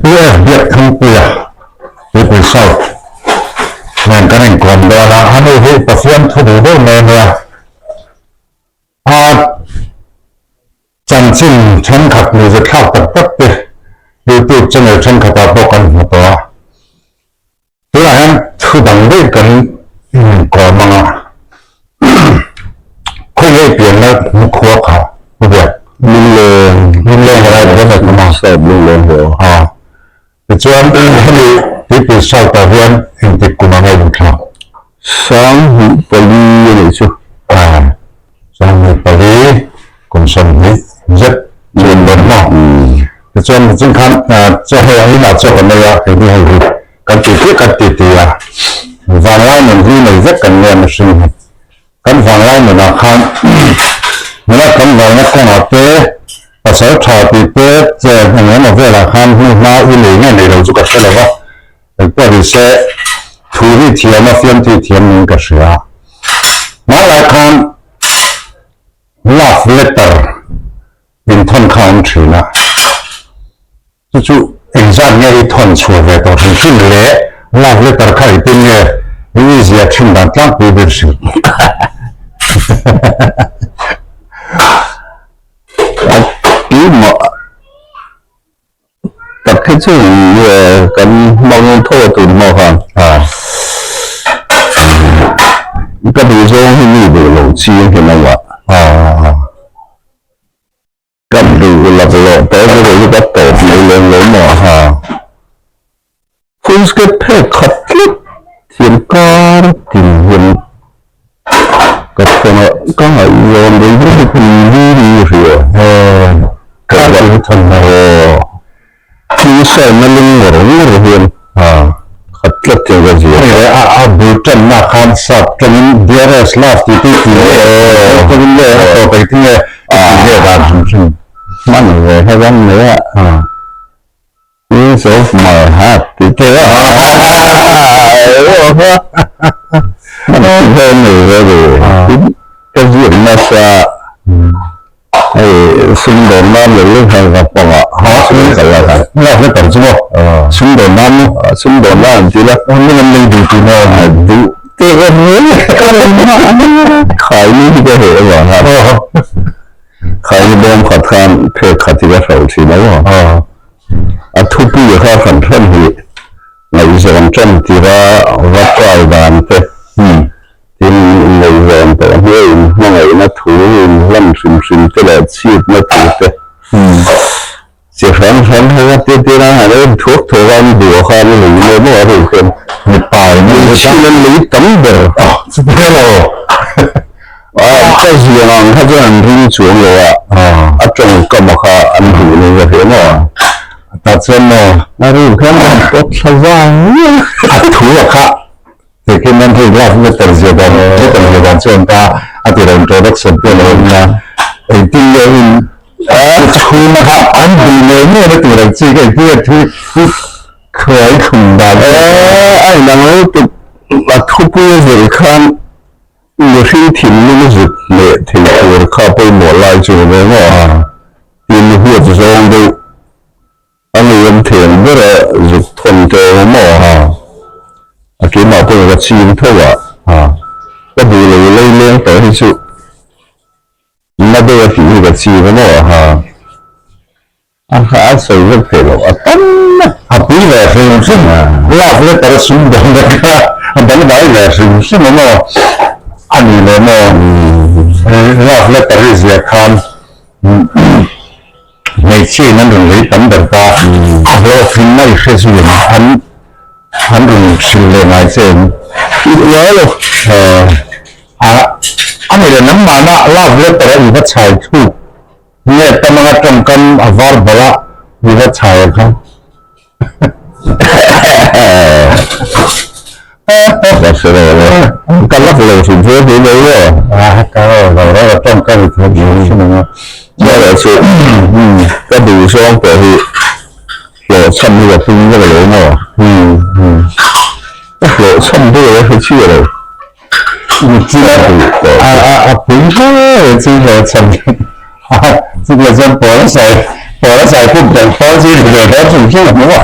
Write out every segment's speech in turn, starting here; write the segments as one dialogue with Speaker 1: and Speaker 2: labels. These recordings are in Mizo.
Speaker 1: Pu F Biakthangpuia, Tuipui South, nen kan inkawm dawn a, a nu hi Pathian thu duh deuh mai a nia. A chanchin thenkhat nuihzathlak tak tak te YouTube channel thenkhatah pawh kan hmu tawh a. Tunah hian thu dang daih kan inkawm ang a, khawi ngei pianna hmukhua kha Pu Biak?
Speaker 2: Lungleng.
Speaker 1: Lungleng a lai ber a kum a.
Speaker 2: Sap Lungleng ho.
Speaker 1: A. Tichuan hemi Tuipui South-ah hian engtik kum ang a inthlak?
Speaker 2: 2004 a nih chu.
Speaker 1: A. 24 kum 20 zet chu an rawn maw? Tichuan nichin khan chaw hei ang inah chaw kan nei a, keini hei hi kan ti ti kan ti ti a, vanglai nun hi nei vek kan nia mihring hi. Kan vanglai nunah khan nula kan valna kawngah te, pasal tha tih te che eng emaw velah khan hnuhma i nei nge nei lo chu ka hre lo va, Engpawh ni se, thu hi thiam a fiamtu hi thiam niin ka hria. Hmanlai khan love letter inthawn kha a awm thin a, chu chu engzat nge i thawn chhuah ve tawh hrim hrim le, love letter kha engtin nge i zia thin dan tlangpui ber hrilh.
Speaker 2: Keimah Tak hi chu kan hmang tho a tun hma khan ka duh zawng hi mi duh lo chiang hian a ngah ka duh laklawh tawh chu hei hi ka tawp mai lem lo maw Foolscape phek khat tlat thiam kar tin hian ka thawn a ka ngaihzawn rei ber hi khan mi ni hria
Speaker 1: ka ti thawn na
Speaker 2: thil sawi na lung ngawr ngawr hian khat tlat hian ka zia
Speaker 1: a a bul tan na khan sap tangin dearest love tih te ti tangin le a tawp eng tinge i tih ve dan hrim hrim
Speaker 2: hman ve kha kan nei a. Piece of my heart tih te a ka ziak nasa hei sumdawn nan leh leh khan ka hmang a
Speaker 1: lak na tam chu maw sumdawn nan maw
Speaker 2: sumdawn nan an ti la
Speaker 1: min an lei duh tih na
Speaker 2: duh te ka khai ni hi ka heh avang a khai ni bawm khat khan phek khat hi ka hralh thin a A thupui kha hran hran hi ngaihzawn tan tira va try dan te tin ngaihzawn tawh hnuai in hmangaihna thu in hlan hrim hrim te leh chhitna thu te chi hran hran ho a tir tir a han en thuak thuak a an duh a khan a lei maw maw a ruk hian
Speaker 1: mipa in
Speaker 2: a chhin an lei tam ber A ka ziang ang kha chuan an ring chuang lo a, a tawngkam a kha an duh lo ve hle maw?
Speaker 1: Tah chuan maw?
Speaker 2: A ru khan an pawt thla vang viau.
Speaker 1: A thu a kha tehkhin nan hei love letter zia dan letter zia dan chuan ta a ti lo introduction te a lo awm a, engtin nge in chhung kha an duh ngei ngei na tur ang chi kha engtin nge thu hi khuai thlum dan
Speaker 2: te. A inang lo tuk a thupui a zir khan Mihring thinlung zut leh thei tur kha pawimawh lai chu ni ve maw a? Tin huat zawng deuh a ngeiawm thei ang ber a zuk thawn te awm maw a? A keimah pawhin ka ching tho a, ka duh lo lei leng tawh hi chu na deuh a tih hi ka ching a maw a? A kha a sawi vek theih loh a tam a.
Speaker 1: A pui ve hrim hrim a, love letter a sum dawn vek a, a dangdai ve hrim hrim a maw? A ni leh maw? Love letter hi ziah khan hmeichhia in an rawn lei tam ber ta, a hlawhtlinna i hre zui ang, an an rawn hrilh leh ngai che em?
Speaker 2: Ngai lo.
Speaker 1: A a ni leh nangmahna love letter a i va chhai thluk. Nge tam anga tawngkam a var bal a i va chhai ang kha.
Speaker 2: Ka hre lo le. Ka lak lo hrim hrim hle mai maw?
Speaker 1: A ka lo lo a tawngkam i thiam hrim hrim ang a.
Speaker 2: Chuan chu ka duh zawng pawh hi hlawhchham hi ka pung vek lo maw? Ka hlawhchham deuh a hre chiah lo.
Speaker 1: A pui hle chu hlawhchham chu le chuan pawl a sawi. Pawl a zai khup dang pawl chi ri ve dawn hrim hrim a hmu a.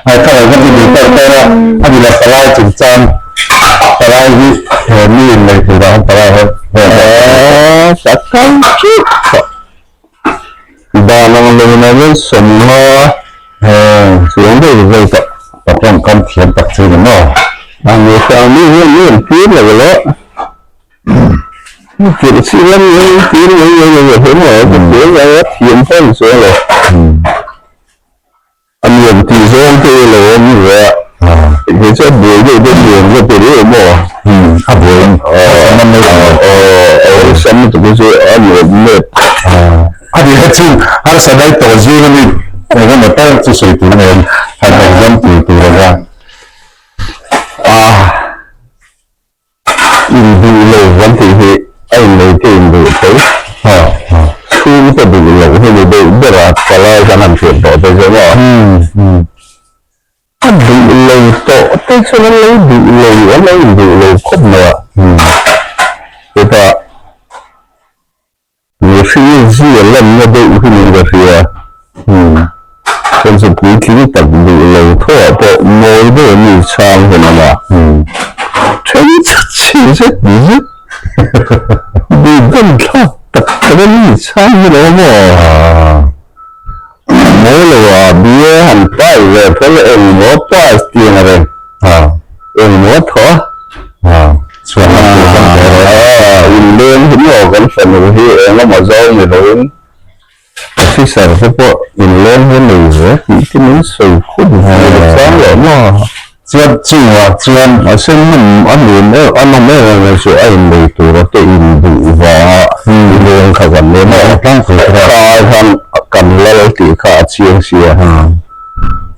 Speaker 1: Ai kha lo khan chu duh tawk tawk a, a ni lo palai chungchang palai hi he mi in nei tur ah khan palai ho
Speaker 2: Aw tak ang chu dan ang lo na hian sawmnga chuang deuh zeuh tawh.
Speaker 1: Ka tawngkam thiam tak chu ni maw?
Speaker 2: A ni hrang mi hian mi an tir lo le. Tirh chi lam hi tir mai mai mai mai hle maw? Ka tir mai a thiam pawh ni chuang lo. A nuam tih zawng te hi lo awm ve a, kei chu a buai deuh deuh nuam ka ti riau maw?
Speaker 1: A buai a sam mai ang.
Speaker 2: Aw awlsam lutuk hi chu a nuam let.
Speaker 1: A nih kha chu harsa dai tawh zing a ni eng emaw tal chu sawi tur nen han exam tur tur a va.
Speaker 2: Induh lo kan tih hi a innei te induh tho. Chhungte duh loh hi ni deuh ber a, palai kan han hriat tawh te chu maw? A duh lo tawh te chuan an lo duh lo, an lo induh lo khawp mai a. Chutah Mihring zia lanna deuh hi niin ka hria. Chuan chu puitling tak duh lo thawhah pawh mawi deuh a mi chhang hun awm a. Then chhe zet zet duhdan thlak tak tak a mi chhang hun awm aw. Mawi lo a bia han pai ve phel engmaw pass tiang a reng. Engmaw thaw a.
Speaker 1: Chhuah lam tur kan teh rawh
Speaker 2: a. Inleng hi maw kan fanu hi engemaw zawng ni loin officer te pawh inleng hi nei ve tih te min sawi khum ve chang leh maw.
Speaker 1: Chuan chungah chuan
Speaker 2: mahse nawm a nuam em a nawm em em chu a innei tura te induh vanga inleng kha kan ni maw. Kha khan kan lal tih kha a chiang sia.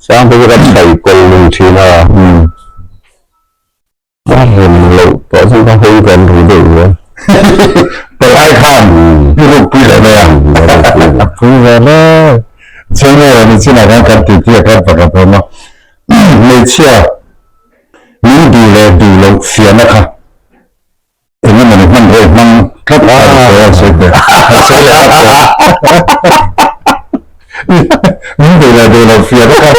Speaker 2: Sangte chu ka chhaih kawlh lui thin a. A rem loh tawh chuan ka hawi kan ri deuh zel.
Speaker 1: Palai khan i ruk pui leh mai a. Pui ve le. Cheng nge ni chinah khan kan titi a khan pakhat a awm a. Hmeichhia min duh leh duh loh fiahna kha eng emaw ni hman rei hmang tlat a ni tawh a sawi teh. A sawi leh tlat tawh. Min duh leh duh loh fiahna kha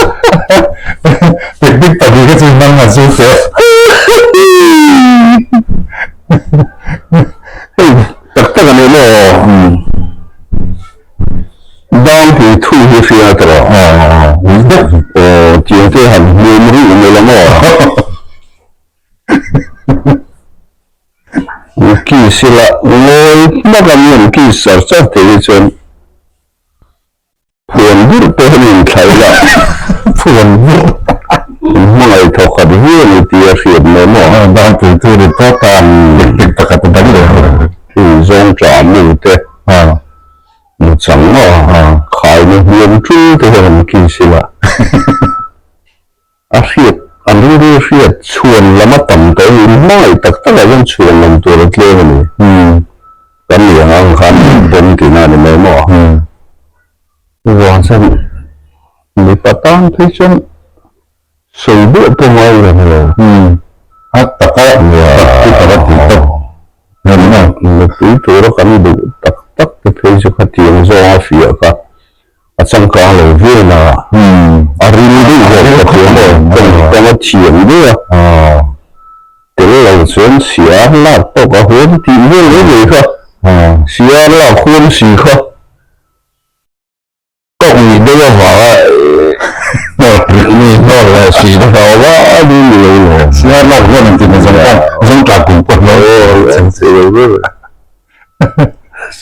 Speaker 1: picnic pahnih kha chu hmang han sawi teh.
Speaker 2: Hei tak tak a ni maw? Dangpui thu hi hria ta rawh. Aw tiang te han hmuam rih mai la maw? Kiss ila ngawi hmak a mi an kiss char char thei hi chuan phuan burh pawh hian in thlai la
Speaker 1: phuan burh
Speaker 2: hmangaih thawk khat viau a ni tih a hriat mai maw?
Speaker 1: Dangpui thu ri pawh ta dik dik pakhat a dang leh
Speaker 2: ho. Zawng tah mu te mu chang maw? Khaina hmuam tul te hian an kiss ila. A hriat, a rilru hriat chhuan lam a tam tawh hi hmangaih tak takah hian chhuan lam tur a tlem a ni. Kan nih ang ang khan pawm tihna a ni mai maw? Chuvang chuan mipa tan phei chuan sawi duah pawh ngai reng lo.
Speaker 1: A taka tak chu ka va ti tawp reng maw?
Speaker 2: Nupui tura kan duh tak tak te phei chu khatiang zawnga fiah kha A changkang lo viau na a ril deuh zawk ka ti maw tawng a thiam deuh a tel lo chuan siar lak tawk a huam tih vel mai mai kha siar lak huam si kha ka ui deuh avanga hnawl leh si te kha a awm a ni lo lo
Speaker 1: siar lak huam ang tih na zawng khan zawng tla kum pawh lo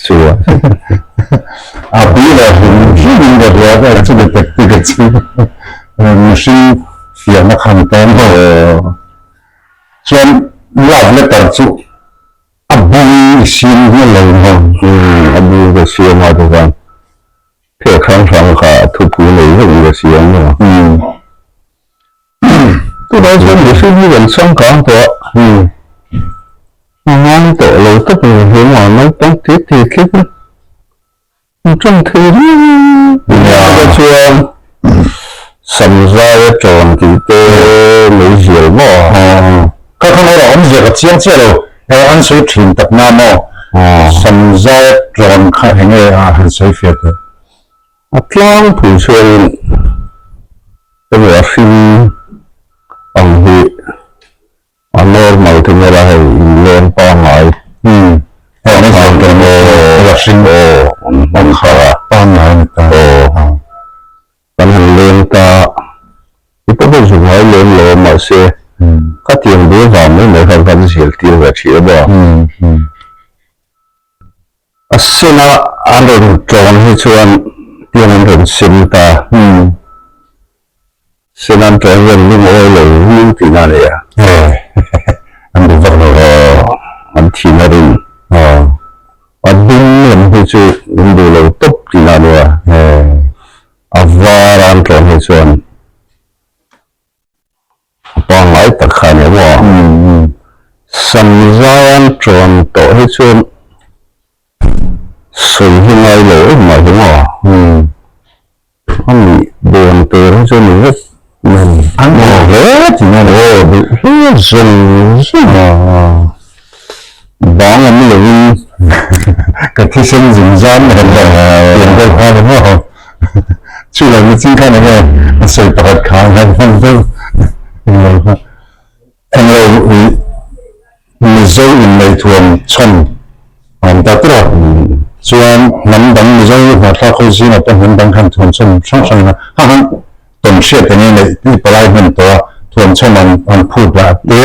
Speaker 2: Chuan
Speaker 1: a pui leh hrim hrim in ka hria ka chumi tactic a chu mihring fiahna khan tan ho chuan love letter chu a bung i siam hial lo ho.
Speaker 2: A bung ka siam a te khan phek hrang hrang kha thupui nei vek in ka siam a. Tunah chuan mihring hi kan changkang tawh a, a ngai tawh lo tak ni hle maw, naupang te te thlek a, an tawng thei riau a chuan samzai a tawn tih te mai zial maw.
Speaker 1: Ka khan erawh awmzia ka chiang chiah lo, an sawi thin tak na maw, samzai a tawn kha enge a han sawi fiah teh.
Speaker 2: A tlangpui chuanin emaw a hring ang hi a normal te nia la hei inleng pangngai aw an hman kha
Speaker 1: pangngai a ni ta
Speaker 2: aw kan han leng ta i pawh hei zuk ngai lem lo a mahse khatiang bul vang mai mai khan kan zirtir ve thin a maw. A sena an rawn tawng hi chuan tiang an rawn sem ta. Sena an tawng hian lungawi lo viu tihna a nei a.
Speaker 1: An duh vak lo.
Speaker 2: Aw, an thin a rin. A dum lam hi chu an duh lo tawp tihna a nia. A var a an tawng hi chuan A pangngai tak kha a ni maw? Sam zaian ṭawn tawh hi chuan sawi hi ngai lo em mah hi maw? A nih dawn tur hi chu ni vek mai.
Speaker 1: An duh hle tih a ni.
Speaker 2: Aw duh hle zawng zawng a. Bang awm lovin
Speaker 1: ka thisen zung zam mai a pian deuh kha a ni maw? Chu lo ni ching khan enge a sawi pakhat kha ang hian hman deuh englo kha englo ih Mizo inneithuam chhan a awm ta tawh a, chuan hnam dang Mizo hnawhthlak ho zingah pawh hnam dang khan thuam chhan hrang hrang in a ha han tawn hriat enge neih tih palai hman tawh a thuam chhan an an phut lah te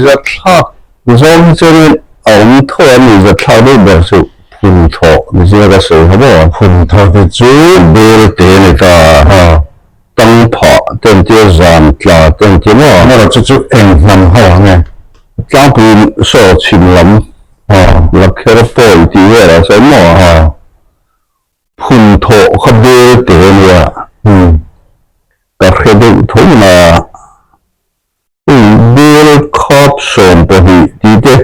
Speaker 2: Zathlak zawng hi chuanin a awm tho a ni zathlak deuh ber chu phun thawh ni zia ka sawi kha maw?
Speaker 1: Phun thawh te chu
Speaker 2: bel te a ni ta a, tang phah te an tia zan tla te an tia maw?
Speaker 1: Amaherawh chu chu eng hnam ho ang e?
Speaker 2: Tlangpuiin saw chhim lam lakher pawi tih velah sawn maw? Phun thawh kha bel te a nia, ka hre deuh tho na. Hei bel khap 12 tih te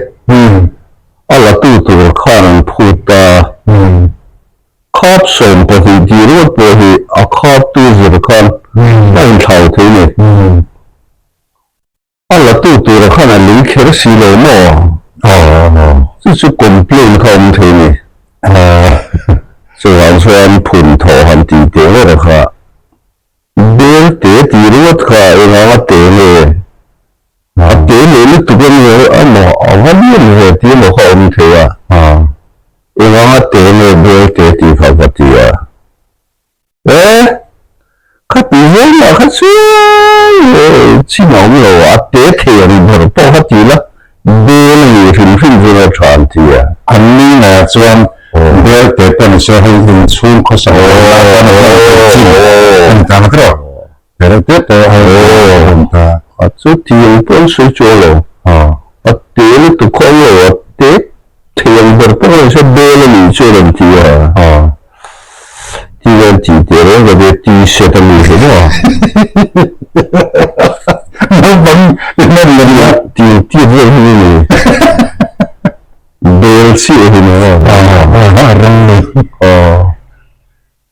Speaker 2: a la tu tur khan an phut ta. Khap 12 tih ruat pawh hi a khap tu zir khan a inthlau thei ni. A la tu tura khan a lei kher si lo maw? Chu chu complain kha awm thei ni. Chuvang chuan phun thawh han tih teh ber kha Bel te tih ruat kha enganga te nge? A te leh lutuk a ni a maw? A va lian ve tih emaw kha awm thei a. Enganga te nge bel te tih kha va ti a. E, kha ti zel mah kha chuan chin a awm lo a, a te thei ang ber pawh kha ti la, Bel a nih hrim hrim chu a tha an ti a.
Speaker 1: An ni ngaiah chuan bel te pawh ni se hei inchhung khawsak dan lai tan a hman theih chin a ni ta na tawh. Te reuh te pawh hei a awm ta.
Speaker 2: A chu tiang pawh an sawi chuang lo. A te lutuk khaw awm lo, a te thei ang ber pawh ni se bel a nih chuan an ti a. Ti vel ti teh reng ka tia ti set a ni hle maw?
Speaker 1: Naupang i hman lo nia.
Speaker 2: Ti ti vel hi ni. Bel chiah hi ni maw?
Speaker 1: A rawng ni.
Speaker 2: Aw.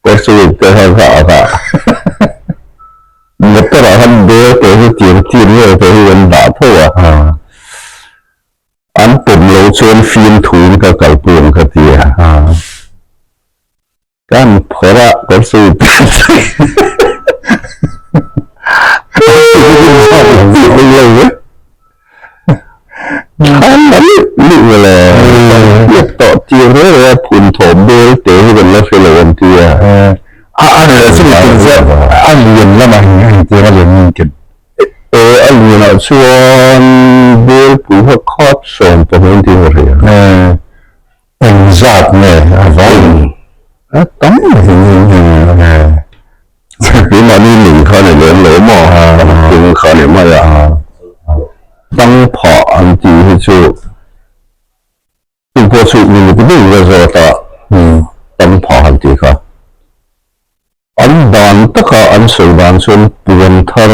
Speaker 2: Kawr chu te kha kha a kha. Motor ah khan bel te hi tir tir vel te hi an dah tho a. An pawm lo chuan fimthuin ka kalpui ang ka ti a. Kan phawrh a kawr chu tawh tir reng reng a phun thawh bel te hi kan la hre lo an ti a.
Speaker 1: A lian lamah engtir a lian nge ken?
Speaker 2: E a lianah chuan belpui kha khap 12 tih ka hria.
Speaker 1: E engzat nge a vain? A tam mai ni e.
Speaker 2: Keimahni lei kha ni lem lo maw? Keng kha ni mai a. Tang phah an tih hi chu Chu pawh chu minute deuh ka zawt a, tam phah han tih kha. An dan taka an sawi dan chuan puan thar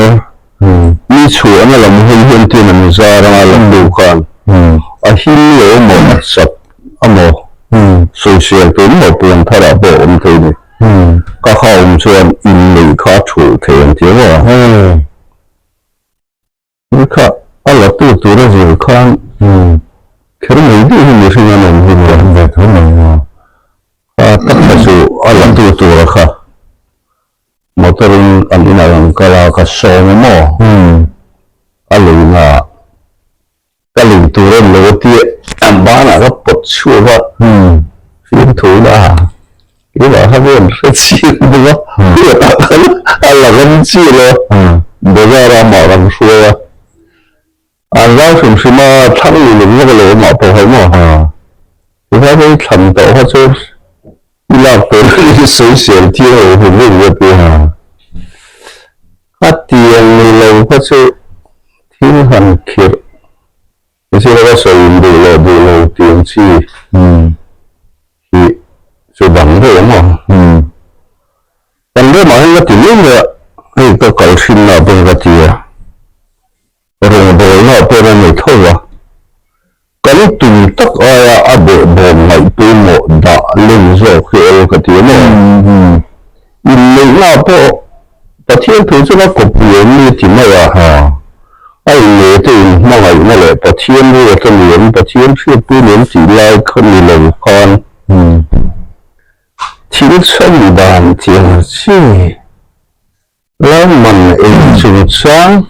Speaker 2: mi chhuahna lam hawi hian tin an zar anga lam deuh khan a him lo emaw a chak emaw sawisel tur maw puan tharah pawh a awm thei ni. Ka kha awm chuan inneih kha a thulh thei ang tih maw? Ni kha a la tu tur a zir khan kher mai deuh hi mihring an awm hi maw?
Speaker 1: Ve tho mai maw?
Speaker 2: Kha tak kha chu a. an inah kan kal a, ka sawm a maw? A leina ah ka lei tur a ni lo a tia banah ka pawt chhuak a, fimthu ila keimah kha vel hre chiang bawk a, huatah khan a la ram chiah lo a, bazar ah amah kan hruai a. An zau hrim hrim a, thlang ni lem vak lo awmah pawh kha maw? Tikhan hei thlan tawh kha chu i lak tur a ni sawisel thiang lo hrim hrim ka ti a. Khatiang ni lo kha chu thil han khirh zir a sawi in duh leh duh lo tiang chi hi chu dang daih a maw? Kan ramah hian ka ti mai mai a, hei ka kal hrinna pawh ka ti a. Rawngbawlna pawh a nei tho a, kan tum tak aia a behbawm ngaih pawimawh dah len zawk hi aw ka ti a maw? Inneihna pawh Pathian thu chuan a kawppui em ni ti mai a, a inneite inhmangaihna leh Pathian ruat a ni em, Pathian hriatpui ni em tih lai kha ni lo khan thil chhan dan tiang chi Lalman eng chungchang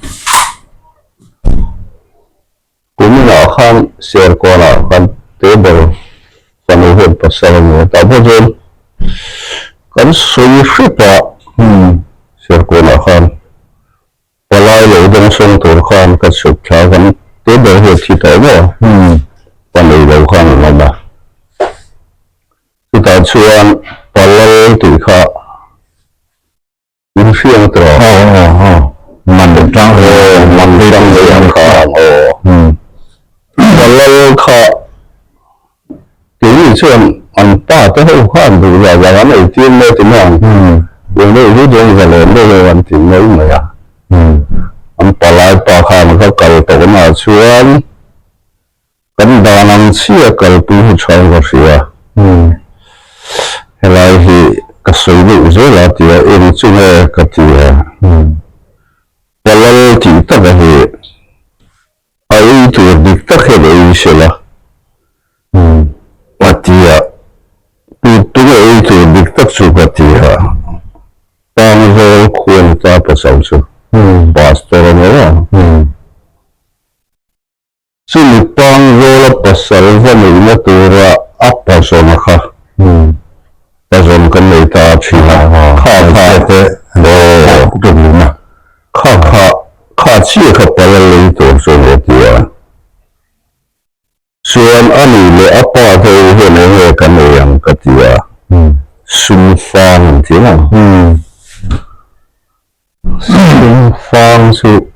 Speaker 2: kuminah khan Serkawnah kan table fanu hian pasal a ni a, tah pawh chuan kan sawi hrep a, Serkawnah khan palai lo dawngsawng tur khan ka chhuk thla a, kan table hi a thi tawh maw? Pa nei lo khan an awm a. Chutah chuan palal tih kha In hriang tawh.
Speaker 1: Aw aw aw man tang
Speaker 2: aw man tang leh ang kha aw Palal kha keini chuan an pa te ho khan duh zah zah an ei tir mai ti mai ang eng deuh hi dawn zalen deuh deuh an ti mai mai a an palai pa khan ka kal tawh naah chuan Kan dan ang chiah kalpui hi tha in ka hria. Helai hi ka sawi deuh zel a tia eng chu nge ka ti a. Palal tih taka hi a ei tur dik tak hian ei sela a ti a. Tut tunge ei tur dik tak chu ka ti a. Pangzawl khuan ta pasal chu pastor a ni a. Chumi Pangzawla pasal va neihna tura a pazawna kha pazawn kan nei ta a thin a, kha kha kha kha kha chiah kha pal a lei tur chu a ni a ti a. Chuan a nih leh a pa te u hian eng nge kan ei ang ka ti a, sum fang an ti ang. Sum fang chu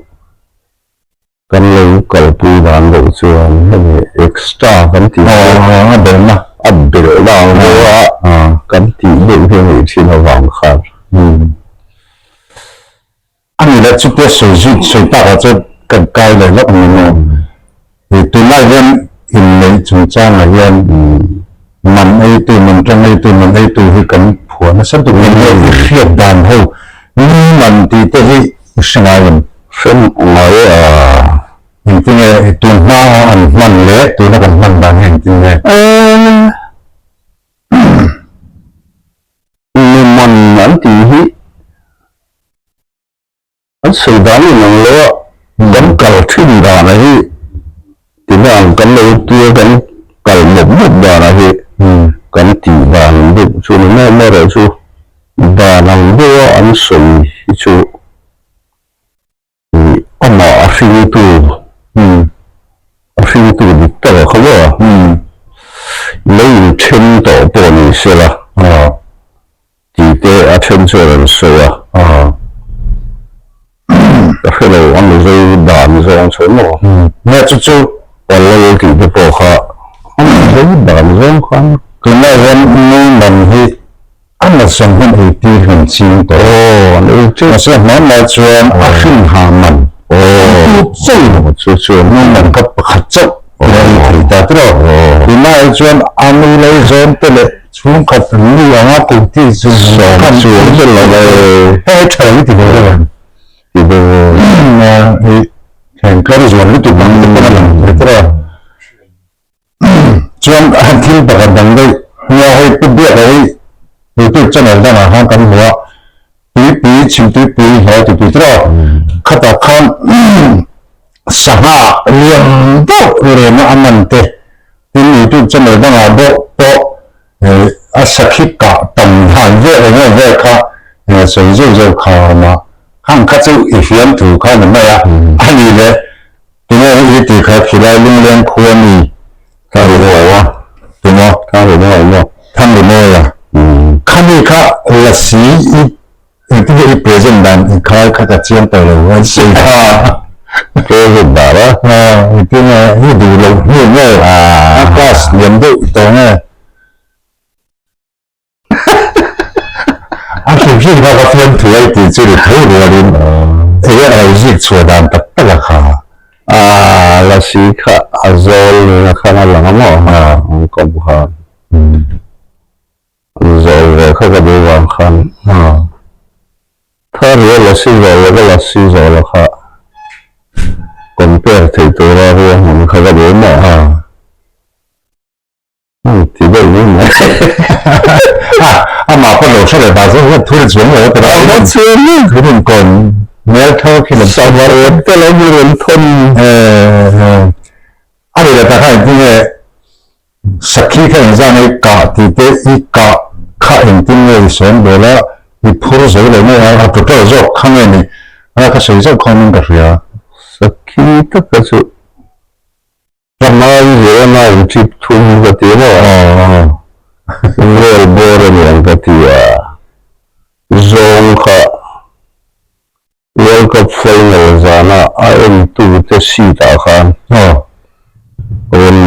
Speaker 2: Kan lo kalpui dan deuh chuan hemi extra kan tih chu a belhna a belhna ang deuh a kan tih deuh hi a nih thin avang khan.
Speaker 1: A ni leh chutia sawi zui sawi takah chuan kan kai leh lawk ang emaw i tunlai hian inneih chungchangah hian man eitu man tang eitu man eitu hi kan phuah nasa duh em em i hriat dan ho ni man tih te hi i hre ngai em?
Speaker 2: Hrem ngai a.
Speaker 1: Engtin nge tun hma a an hman leh tuna kan hman dan hi engtin nge?
Speaker 2: Nu man an tih hi an sawi dan in ang lo a, kan kal thin dan a hi tina ang kan lo tia kan kal mawp mawp dan a hi kan tih dan ang deuh chu ni mai amaherawhchu dan ang deuh a an sawi hi chu. Amah a hringtu, a hringtu dik tak a kha maw? Lo inthen tawh pawh ni sela tih te a then chuan an sawi a. Ka hre lo, a Mizo dan zawng chu maw?
Speaker 1: Nge chu chu
Speaker 2: Palal tih te pawh kha a Mizo dan zawng khan.
Speaker 1: Tunlai hian nu man hi A natsan hun ei tir hian ching tawh.
Speaker 2: Aw, an ei teuh.
Speaker 1: Mahse hmanlai chuan a hrin ha man.
Speaker 2: Aw.
Speaker 1: Tu chauh.
Speaker 2: Chu chu.
Speaker 1: Nu man kha pakhat chauh a ei thei ta tiraw.
Speaker 2: Aw.
Speaker 1: Tunah chuan a nu lo zawn te leh chhungkhat an nu anga ko ti chu
Speaker 2: Sawm chu an hre lo e.
Speaker 1: Hei tha lo i ti ve deuh em?
Speaker 2: Ti deuh e.
Speaker 1: Hei thengkar zuan lutuk ang te pawn a lang thei tiraw. Chuan thil pakhat dang daih nia hei pu biak a hei youtube channel dangah khan kan hmu a tuipui. Tuipui, Chhimtuipui hlai tuipui tiraw khatah khan sangha lian deuh rema a man te tin YouTube channel dangah bawh pawh a sakhi kah tam dan vel eng eng vel kha sawi zeuh zeuh kha a awm a, khang kha chu i hliam thu kha ni mai a, a nih leh tunge i tih kha khilai lungleng khua mi kha a ri lo a, tunge
Speaker 2: Thang ri mawi maw?
Speaker 1: Thang ri mawi a, khami kha lasi i Engtin nge i present dan i khai kha ka chiang tawh lo an sawi kha.
Speaker 2: Present dan a?
Speaker 1: Engtin nge i duh loh hnu nge a class lian deuh tawh nge? A hrim hrim kha ka fiamthu a i tih chu ri tho rualin enge a lo zik chhuah dan tak tak a kha.
Speaker 2: A lasi kha a zawl nena khan a lang a maw? An kawm khan. Zawl ve kha ka duh vang khan Thar hi a lasi zawl leh ka lasi zawl a kha compare theih tura ruahman kha ka duh maw? Hei ti deuh mai mai.
Speaker 1: Amah pawh lo hre leh vang zawk hian thu ri chuang lo a ti rai.
Speaker 2: Amah chuan
Speaker 1: ni. Thu rin kawn hmel tho khi lam.
Speaker 2: Sava rawt te lo mi rawn thawn.
Speaker 1: A nih leh tak kha engtin nge Sakhi kha engzah nge i kah tih te i kah kha engtin nge i sawm bawl a, i phur zo lo nge a, a total zawk kha nge ni a ka sawi zauh khan in ka hria.
Speaker 2: Sakhi taka chu panga zero nine chip thum ka ti maw? Rel bawr a niang ka ti a, zawng kha World Cup final zana a entute seat ah khan rawn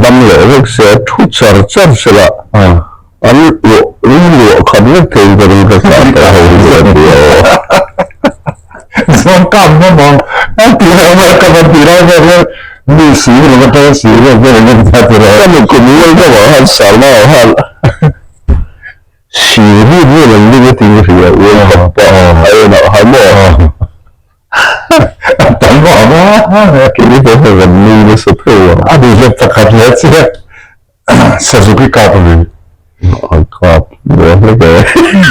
Speaker 2: dam leh vek se a thu char char se la, an luah khat vek theiin ka ring ka kah tawh ho hi a ti a aw.
Speaker 1: Zawng kap ngawm ang a ti lo World Cup an tih lai vel hian mi si ringawt atanga si ringawt vel an en ta ti lo.
Speaker 2: Ka nukum World Cup ah khan Salma ah khan Si rit vel an ring a ti ka hria, World Cup pawh a en ah khan maw?
Speaker 1: A tam vang a.
Speaker 2: Keini pawh kha kan nui nasa theuh a.
Speaker 1: A duh hlep pakhat hle chiah Suzuki Cup a ni.
Speaker 2: A cup nuam hlek e.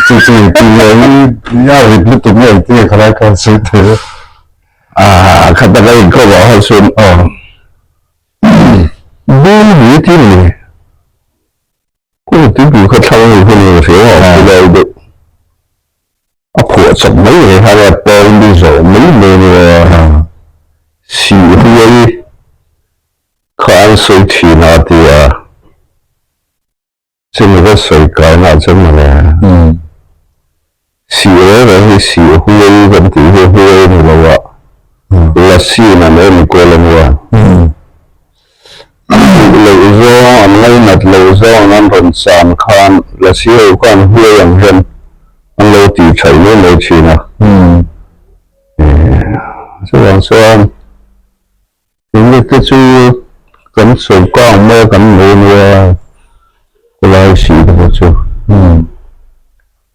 Speaker 1: Chu chu i ti nge i a rit lutuk nge i ti nge khalai khan sawi thei a.
Speaker 2: Ah khat taka inkhawm ah khan chuan Bung hi ti ni. Kawng tuipui kha thlang ni hun in hria a awm lai deuh. A phuah chak mai mai khan a pawng bi zawh mai mai a nia. Sih huai kha an sawi thin a ti a, chumi ka sawi kaina ah chuan mawle. Sih reng reng hi sih huai kan tih hi huai a ni lo a, Lasi in an enkawl a nia. An duh loh zawng, an ngainat loh zawng an rawn chan khan Lasi ho khan huai ang hian an lo tih thaih mai mai thin a. Chuvang chuan Englet te chu kan sawi kang mai a kan nei ania khawlai si te pawh chu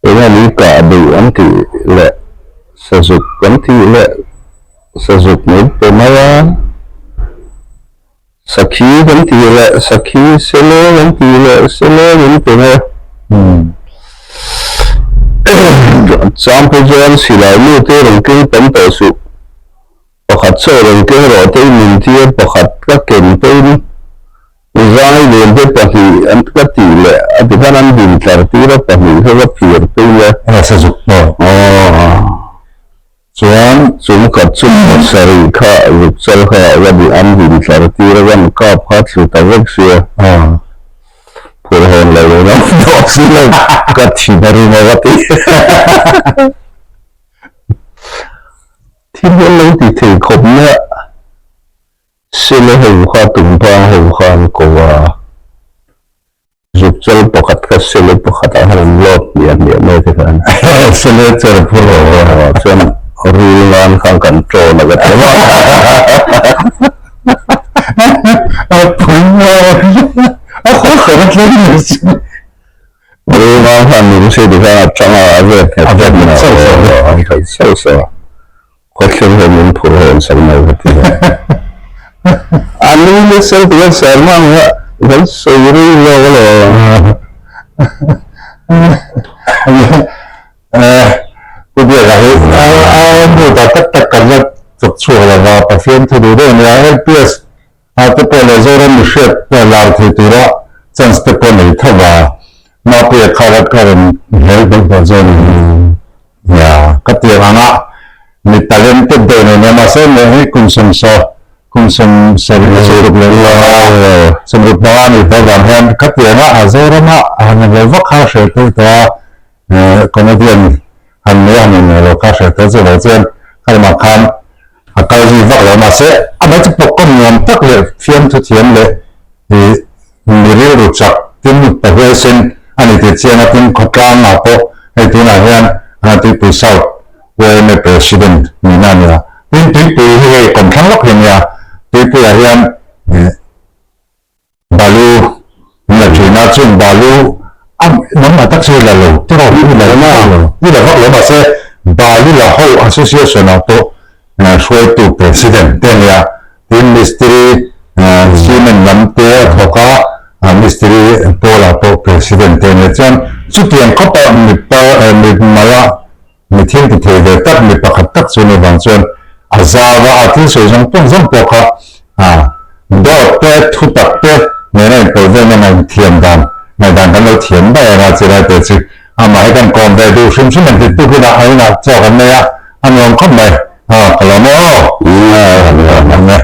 Speaker 2: eng ni kah duh an tih leh sazuk kan tih leh sazuk mai pe mai a sakhi kan tih leh sakhi sele kan tih leh sele min pe mai a chang phei chuan silai nu te rawn keng tam tawh suh. Pakhat chaw rawn keng rawh te in min tir, pakhat ka ken pawhin zai len te pahnih an ka tih leh a ti khan an din tlar tir a, pahnih kha ka phir pawhin a.
Speaker 1: A sa zuk pawh.
Speaker 2: Aw.
Speaker 1: Chuan
Speaker 2: chung khat chu sarih kha zuk chal kha ka din an din tlar tir a, kan kap kha thlu ta vek sia.
Speaker 1: Aw.
Speaker 2: Phur hawn lo in a dawh si lo ka thin a rim a ka ti. Thil hi an lo ti thei khawp mai a, Sele ho kha Tumpang ho kha an ko a, Zukchal pakhat kha Sele pakhat ah khan an lawt hmiah hmiah mai te khan.
Speaker 1: Sele chuan a phur lo
Speaker 2: a. Chuan rul nan khan kan ṭawn a ka ti a.
Speaker 1: A pui a, a khaw kher a tlem mai chu.
Speaker 2: Rul nan khan min hriat khan a ṭang a, a vet nghet nghet a, a nghet sauh sauh a. Khawthleng hian min phur hawn sak mai ka ti a. A nui nasa lutuk a Sarma ang a kan sawi rei zawk alawm.
Speaker 1: lutuk lo va, Pathian thu duh deuh a nia, LPS ah te pawh leh Zoram mihriat lar thei tura chance te pawh nei tho va, Mapuia kha rat ka rawn hel deuh tawh zawk a ni. Nia, ka tiang anga mi talented deuh nei nia, mahse meh hi kum sawmsaw, kum sawmsarih leh panga, sawmruk panga a nih tawh avang hian ka tianga a Zorama a han inlo vak kha a hreh theih tawh a, comedian han nei a han inlo lo kha a hreh tawh chu lo chuan ka lamah khan a kal zui vak lo, mahse amah chu pawhkawm nuam tak leh fiamthu thiam leh ih Mi rilru chak tin pa huaisen a ni tih chiang a tin khawtlang ah pawh hei tunah hian Tuipui South yma President nihna a ni a. Tin Tuipui hi hei kawmthlang lawk hi a nia. Tuipui ah hian balu an la thin a, chung balu a nangmah tak chu i la lo tawh i la lo i la vak lo mahse balu la ho association ah pawh hruaitu President te a nia. Tin Mistiri cement lam te a thawk a, Mistiri pawlah pawh President te a nia. Chuan chutiang khawpa mipa mi mala mi thil ti thei ve tak mi pakhat tak chu ni vang chuan a zau a, a thil sawi zawng pawng zawng pawh kha dawt te thutak te nena inpawlh velna ngaihthiam dan ngaihdan kan lo thiam daih ang a chilai te chu Amah hi kan kawm ve duh hrim hrim engtik tuk inah a inah chaw kan nei a, a nuam khawp mai. Aw, ka lawm e aw. Ka lawm e.